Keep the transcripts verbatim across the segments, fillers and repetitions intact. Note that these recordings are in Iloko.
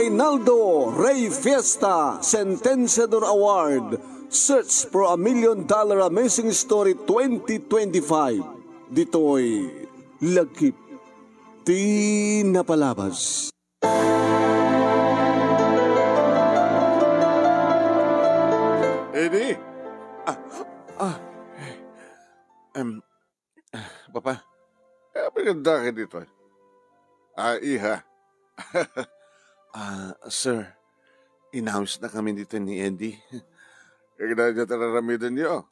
Naldo Rey Fiesta Sentenciador Award, Search for a Million Dollar Amazing Story twenty twenty-five. Ditoy Lagip ti Napalabas. Eddie? Ah, ah, em, ah, Papa, eh, apay kadi ditoy? Ah, iha. Ah, sir, inawisnakami ditoy ni Eddie. Kagidaan dayta aramidennyo.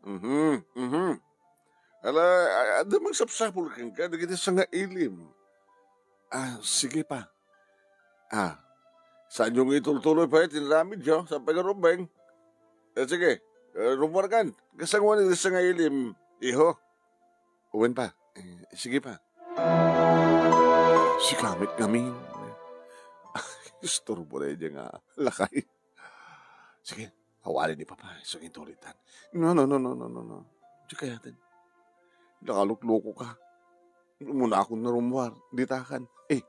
Mhm, mhm. Ala, a-, adda mangsapsapul kenka dagiti sangailim. Ah, sige, Pa. Ah, saanyo nga itultuloy pay ti inaramidyo, saan pay nga rumbeng? Eh, sige, eh, rummuarkan. Kasangoan iti sangailim, iho? Wen, Pa. Eh, sige, Pa. Sika met ngamin. Isturbo daydiay nga lakay. Sige, awali ni Papa, isu nga intulitan. No, no, no, no, no, no, no. Di kayaten. Nakalukluko ka. Umuna akon narummuar, ditakan. Eh,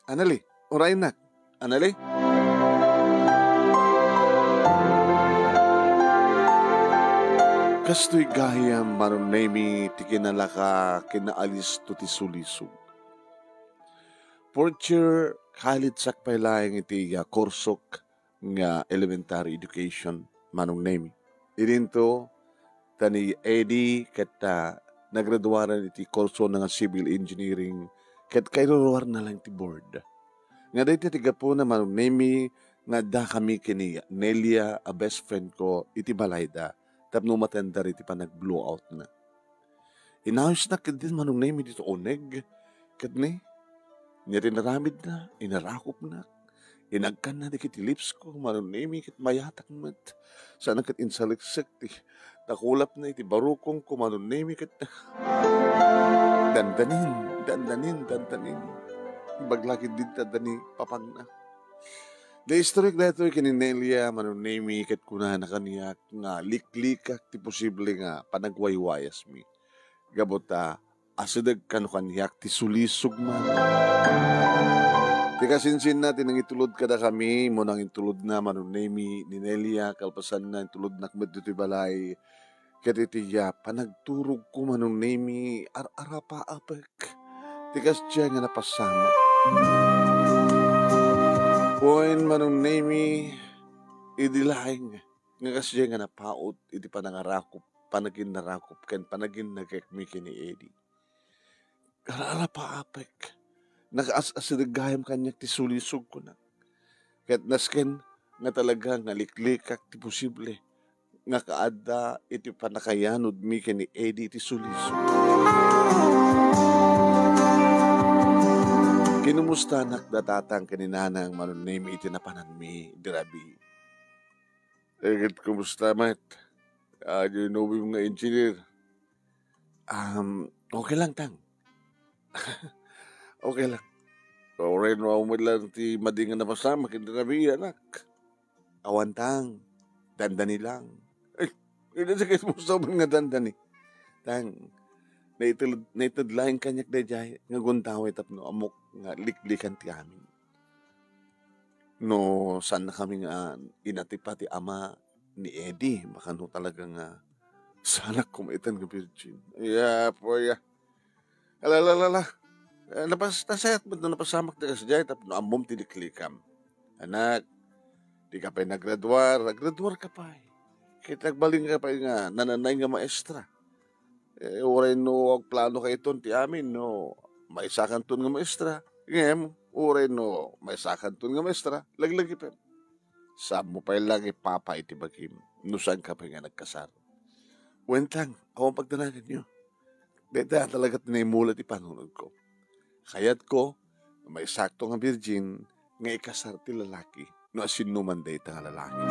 Anali, uraynak. Anali? Kastoy gayam, Manong Nemi, ti kinalaka, kinaalis to ti sulisog. Fourth year college-ak pay laeng iti, ah, kursok nga elementary education, Manong Nemi. Idinto, ta ni Eddie ket, ah, nagraduaran iti kursona nga civil engineering ket kairuruarna laeng ti board. Nga dayta ti gapuna, Manong Nemi, nga addakami ken ni Nelia a best friend ko iti balayda tapno umatendar iti panag-blowoutna. Inawisnak ketdin, Manong Nemi, ditoy uneg. Ket ni, nia ti inaramidna, inarakupnak. Inagkanna dagiti lips ko, Manong Nemi, ket mayatak met. Saan ket insaliksek ti nakulapna iti barukongko, Manong Nemi, ket dandanin, dandanin, dandanin. Ibagla ketdin ta dandanin, papangna. Naistoryak daytoy ken ni Nelia, Manong Nemi, ket kunana kaniak nga liklikak ti posible nga panagwaywayasmi. Gapu ta asideg kano kaniak ti sulisog man. Ti kasinsinna ti nangitulod kadakami, mo nangitulodna, Manong Nemi, ni Nelia, kalpasanna, intulodnak met ditoy balay. Ket iti, ah, panagturogko, Manong Nemi, ar-arapaapek ti kasdiay nga napasamak. Wen, Manong Nemi, idi laeng nga kasdiay nga napaut iti panangarakup, panaginnarakup, ken panaginnagekmi ken ni Eddie. Ar-arapaapek. Nakaas-asideg gayam kaniak ti sulisog, kunak. Ket nasken nga talaga nga liklikak ti posible nga kaadda iti pannakayanodmi ken ni Eddie ti sulisog. Kinumustanak da tatang ken ni nanang, Manong Nemi, iti napananmi idi rabii. Eh, ket kumusta met? Ania ti inubim nga engineer? Um, okay lang, Tang. Okay lang. Uray no, awan met lang ti madi nga napasamak ken ni rabii, anak. Awan, Tang. Dandani lang. Ay, ket kumusta man nga dandani? Tang, naited, naited laeng kaniak daydiay nga gundaway tapno ammok nga liklikan ti amin. No, saannakami nga inatipa ti ama ni Eddie, makano talaga nga saanak koma itan nga virgin. Ay, apo, ya. Ala, ala, ala, ala. Eh, napas-, nasayat met no napasamak ti kasdiay tapno ammom ti liklikam. Anak, dika pay nagraduar, agraduarka pay. Ket agbalinka pay nga nananay nga maestra. Eh, uray no agplano kayton ti amin no maisakanton nga maestra. Ngem, uray no maisakanton nga maestra, laglagipen. Saanmo pay lang ipapa iti bagim no saanka pay nga nagkasar. Wen, Tang, awan pagdanaganyo. Dayta talaga ti naimula ti panunotko. Kayatko, no maisakto nga virgin, nga ikasar ti lalaki no asinoman dayta nga lalaki.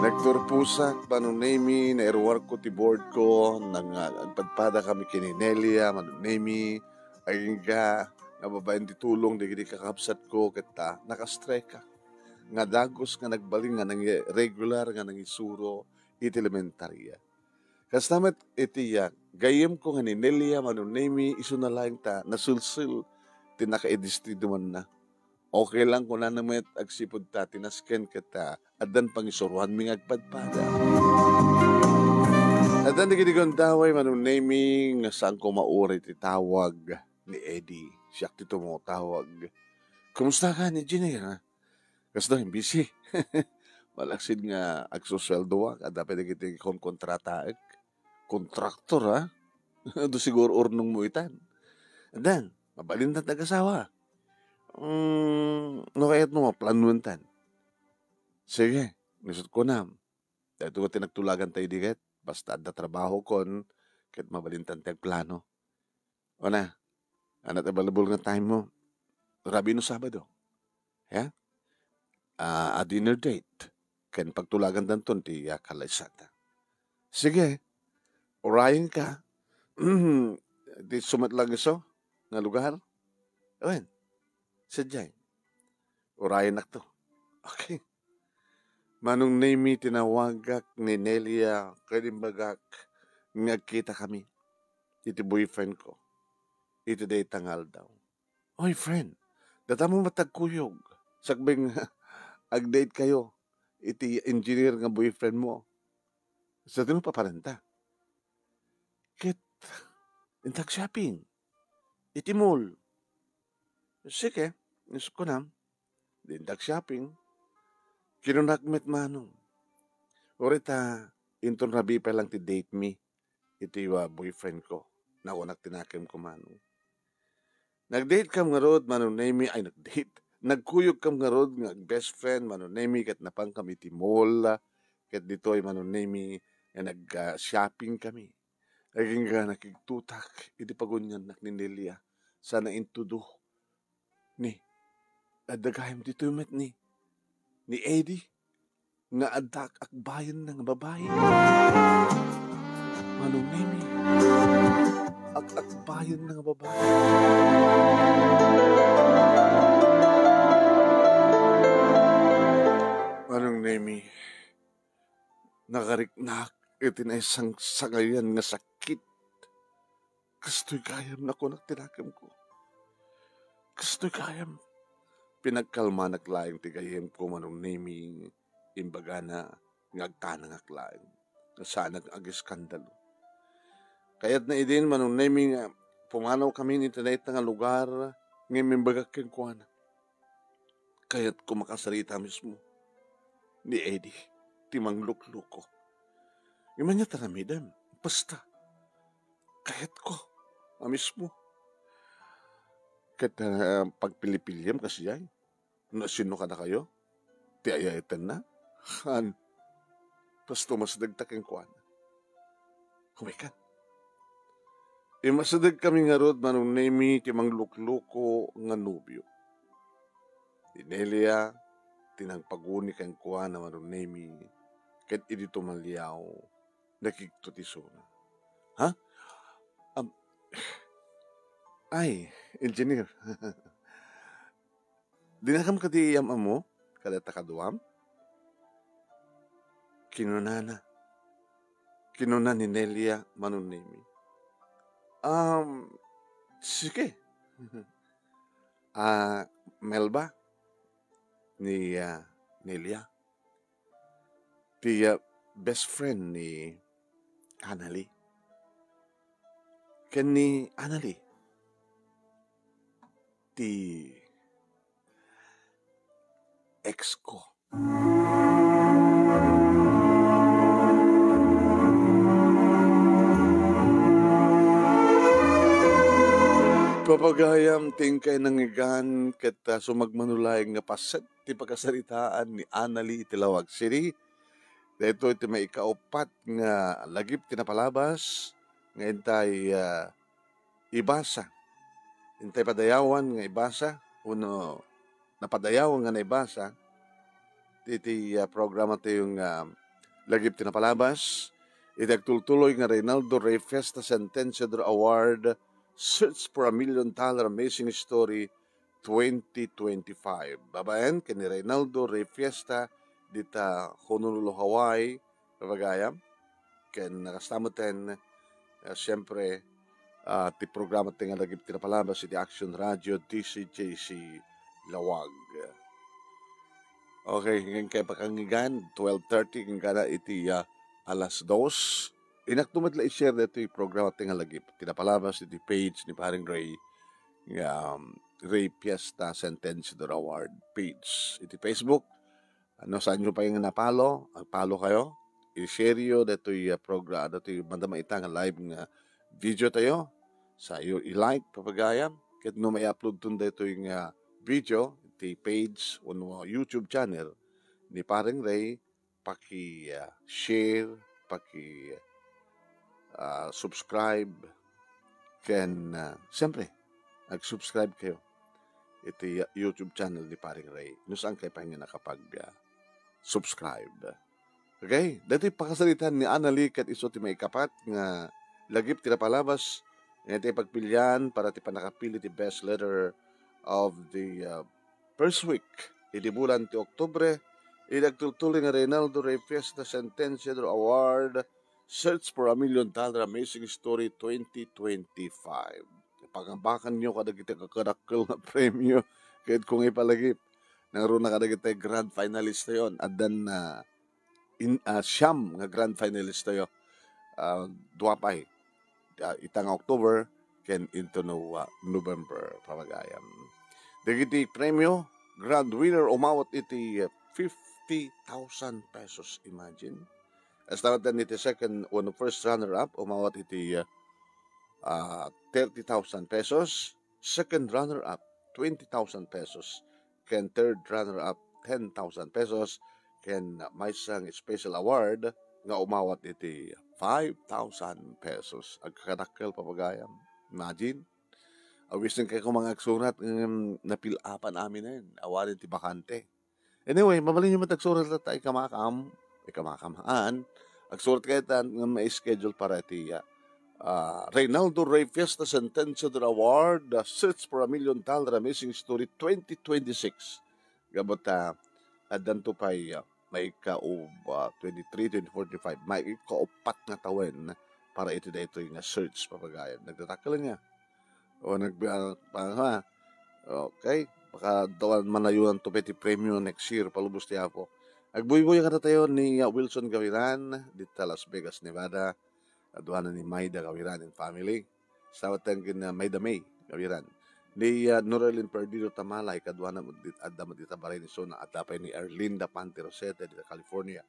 Nagturposak, Manong Nemi, nairuarko ti boardko, nang-, agpadpadakami ken ni Nelia, Manong Nemi, agingga nga babaen ti tulong dagiti kakabsatko, ket ta, nakastreka nga dagus nga nagbalin nga nangi-, regular nga nangisuro iti elementaria. Kasta met iti, ah, gayyemko nga ni Nelia, Manong Nemi, isuna laeng ta nasilsil ti nakaidestidumanna. Okay lang, kunana met agsipud ta ti nasken ket, ah, addan pangisuroanmi nga agpadpada. Addan dagiti gundaway, Manong Nemy, nga saanko mauray ti tawag ni Eddie. Siak ti tumawag. Kumusta ka, engineer? Kasta, busy. Malaksid nga agsusueldoak, adda pay dagiti konkontrataek. Kontraktor, ha? Adu siguro urnongmo itan. Addan, mabalintan ti agasawa. Mm, no kayatmo, maplanoentan. Sige, isut' kunam. Daytoy ti nagtulagantayo idi ket, basta adda trabahokon, ket mabalintan ti agplano. Una, anat available nga time mo? Rabii no Sabado. Ya? Ah, a dinner date. Ken pagtulagandanton ti, ah, kalaysata. Sige, urayenka. Di sumat lang iso nga lugar? Wen, sadiay. Urayennakto. Okay. Manong Nemy, tinawagak ni Nelia ken imbagak nga agkitakami iti boyfriend ko iti dayta nga aldaw. Oy, friend, datamo met agkuyog, sakbay nga agdatekayo iti engineer nga boyfriend mo. Sadino papananta? Ket intak shopping iti mall. Sige, isut' kunam. Dintak shopping. Kinunak met manong. Uray ta, inton rabii pay lang ti date mi iti, ah, boyfriend ko. Nakunak ti nakemko manong. Nag-date kam ngarud, Manong Nemy, ay, nag-date. Nagkuyog kam ngarud nga best friend, Manong Nemy, ket napan kam iti mall, ket ditoy, Manong Nemy, nga nag, ah, shopping kami. Agingga nakigtutak iti paguniannak ni Nelia. Sana intudo ni, adda gayam ditoy met ni, ni Eddie, nga adda ak-akbayanna nga babai. Manong Nemy, ak-akbayanna nga babai. Manong Nemy, nagariknak iti naisangsangayan nga sakit. Kastoy gayam, nakunak ti nakemko. Kastoy gayam. Pinagkalmanak laeng ti gayyemko, Manong Nemy, imbagana nga agtanangak laeng. Saanak nga agiskandalo. Kayatna idin, Manong Nemy, nga pumanawkami iti dayta nga lugar nga imbagak kenkuana. Kayatko makasarita mismo ni Eddie ti manglukluko. Ngem ania ti aramidem? Basta, kayatko a mismo. Ket, ah, pagpilipiliem kasdiay? No sino kadakayo? Ti ay-ayatenna? Han, basta umasidegta kenkuana. Kumikan. Immasidegkami ngarud, Manong Nemy, ti manglukluko nga nobio. Ni Nelia ti nangpaguni kenkuana, Manong Nemy, ket idi tumaliaw, nakigto ti isuna. Ha? Am-, ay, engineer. Dinakam kadi am-ammo kadayta kaduam? Kinunana. Kinuna ni Nelia, Manong Nemy. Um, sige. Ah, Melba ni, ah, Nelia. Ti, ah, best friend ni Annalie. Ken ni Annalie, ti ex ko. Papagayam, ti inkay nangngegan, ket, ah, sumagmamano laeng nga paset ti pakasaritaan ni Annalie iti Laoag City. Daytoy ti maikaupat nga lagip ti napalabas nga intay, ah, ibasa. Intay padayawan nga ibasa, wenno napadayawan nga naibasa iti, ah, programa tayo nga Lagip ti Napalabas, iti agtultuloy nga Reynaldo Rey Fiesta Centennial Award, Search for a Million Dollar Amazing Story twenty twenty-five. Babaen ken ni Reynaldo Rey Fiesta dita Honolulu, Hawaii, papagayam. Ken nakasta metten, ah, siyempre, ah, ti programa ti nga lagip ti napalabas iti Action Radio D C J C Lawag. Okay, ngem kay pakangigan, twelve thirty, ngem kada iti, ah, alas dos. Inakto met la i-share daytoy programa ti nga lagip ti napalabas iti page ni Paring Ray, nga, um, Ray Fiesta Sentenciador Award page iti Facebook. No, saanyo pay nga na-follow, ag-follow kayo. I-share yo daytoy, ah, progra-, daytoy madama ita nga live nga video tayo. Sayo i-like, papagayam. Ket no mai-upload ton daytoy nga video, ti page wenno YouTube channel ni Paring Ray, paki, ah, share, paki, ah, subscribe, ken, ah, siyempre, ag-subscribe kayo iti, ah, YouTube channel ni Paring Ray. No saan kayo pay nga nakapag, ah, subscribe. Okay? Daytoy pakasaritaan ni Annalie ket isu ti maikapat nga lagip ti napalabas, nga iti pagpilian para ti pannakapili ti best letter of the, uh, first week iti bulan ti Oktubre, iti agtultuloy nga Reynaldo Rey Fiesta Sentenciador Award, Search for a Million Dollar Amazing Story twenty twenty-five. Pangabakanyo kadagiti kakadakkel nga premio ket kung ipalagip, nangruna kadagiti grand finalist tayon. Addan, ah, in, ah, siam nga grand finalist tayo. Ah, dua pay. Ah, ita nga October ken into no, ah, November, papagayam. Dagiti premio, grand winner, umawat iti, ah, fifty thousand pesos. Imagine. Hasta iti second, wenno first runner-up, umawat iti, ah, ah, thirty thousand pesos. Second runner-up, twenty thousand pesos. Ken third runner-up, ten thousand pesos. Ken maysa nga special award nga umawat iti five thousand pesos. Agkakadakkel, papagayam. Imagine. Awisenkayo koma nga agsurat, ngem napil-apan aminen. Awanen ti bakante. Anyway, mabalinyo met agsurat latta ikamakam, ikamakam, haan. Agsurat kayo ta nga ma-schedule para iti, ah, ah, Reynaldo Rey Fiesta Sentenciador Award, ah, Search for a Million Dollar Amazing Story twenty twenty-six. Gapu ta, addanto pay, ah, maikaup-, ah, twenty-three, twenty-four, twenty-five, maikaupat nga tawen para iti daytoy nga search, papagayam. Nagdadakkel nga. O nag-, ah, pa-, ha? Okay. Baka dawan manayunan to pay ti premio next year, palubos ti Apo. Agbuybuya kadatayo ni, ah, Wilson Gawiran, dita Las Vegas, Nevada. Aduana ni Maida Gawiran and family. Sawat ken, ah, Maida May Gawiran. Ni, ah, Norelin Perdido Tamala, ikaduana met dit-, adda met dita Bahrain, isuna, adda pay ni Erlinda Pante Rosete, dita California.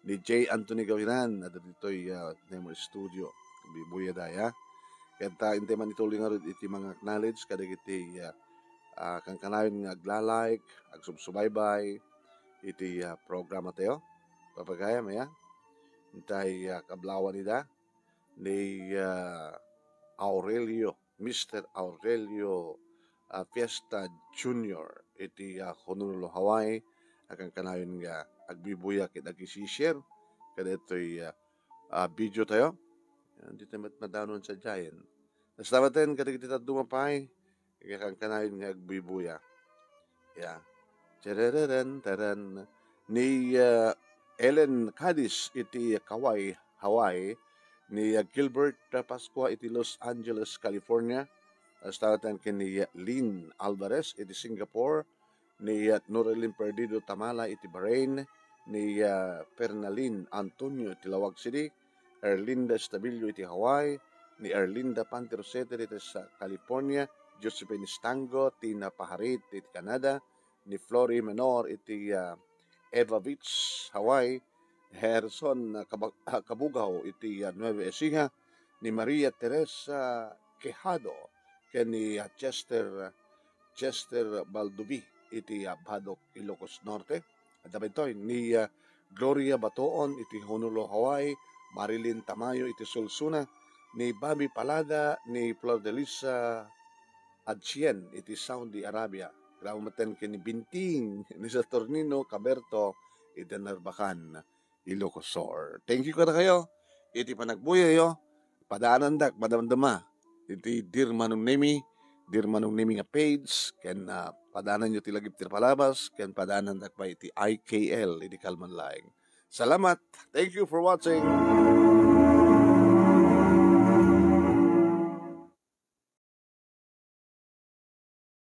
Ni J. Anthony Gawiran, adda ditoy, ah, Nemer Studio. Buybuya daya. Ket ta, intay man ituloy ngarud iti mga acknowledge kadagiti, ah, ah, kankanayon nga agla-like, agsubsubaybay iti, ah, programa tayo. Papagayam, aya. Intay, ah, kablawan ida ni, ah, Aurelio, Mister Aurelio, ah, Fiesta Junior iti, ah, Honolulu, Hawaii. Kankanayon nga agbuybuya ket ag-share kadaytoy, ah, ah, video tayo. Yan, dita met madanon sadiayen. Hasta met kadagiti dadduma pay, ikankanayon nga agbuybuya. Ya. Tarararen, taran. Ni, ah, Ellen Cadiz iti Kauai, Hawaii. Ni, ah, Gilbert Pascua iti Los Angeles, California. Hasta met ken ni, ah, Lynn Alvarez iti Singapore. Ni, ah, Norelin Perdido Tamala iti Bahrain. Ni, ah, Fernalin Antonio iti Laoag City. Erlinda Estabillo iti Hawaii, ni Erlinda Panterosete iti sa California, Josephine Stango, Tina Paharit iti Canada, ni Flory Menor iti, ah, Eva Beach, Hawaii, Herson, ah, Kaba-, ah, Kabugaw iti, ah, Nueva Ecija, ni Maria Teresa Quejado, ken ni, ah, Chester, Chester Baldubi iti, ah, Badoc, Ilocos Norte. Adda daytoy ni, ah, Gloria Batoon iti Honolulu, Hawaii, Marilyn Tamayo iti Solsona, ni Bobby Palada, ni Flor de Lisa Adchien iti Saudi Arabia. Kailangan maten ken ni Binting, ni Saturnino Caberto iti Narbacan, Ilocos Sur. Thank you kadakayo iti panagbuyayo. Padaanandak madamdama iti Dear Manong Nemi, Dear Manong Nemi nga page, ken, ah, padaananyo ti lagip ti palabas, ken padaanandak pay iti I K L iti Kalman Laeng. Salamat. Thank you for watching.